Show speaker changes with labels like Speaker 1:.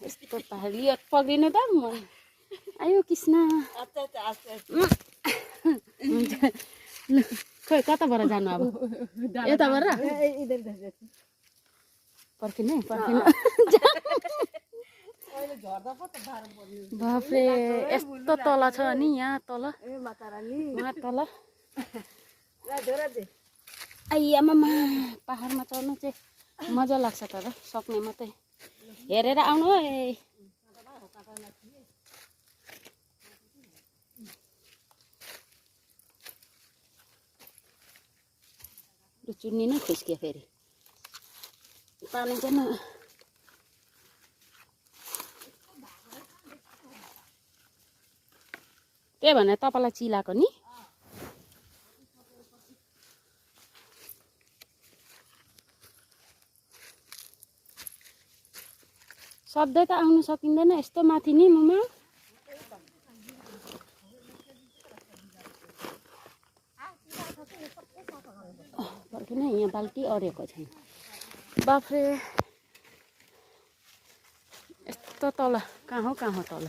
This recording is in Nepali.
Speaker 1: यस्तो लियो पक्रिनु त म आयो कृष्ण खोइ कताबाट जानु अब यताबाट पर्खिनु बाफ्रे यस्तो तल छ नि यहाँ तल तल आइयामा पहाडमा चढ्नु चाहिँ मजा लाग्छ तर सक्ने मात्रै हेरेर आउनु है चुन्नी नै खुस्कियो फेरि पानी चाहिँ त्यही भनेर तपाईँलाई चिलाएको नि सधैँ त आउनु सकिँदैन यस्तो माथि नि मुमा फर्किन यहाँ बाल्टी अडेको छैन बाफ्रे यस्तो तल कहाँ हो तल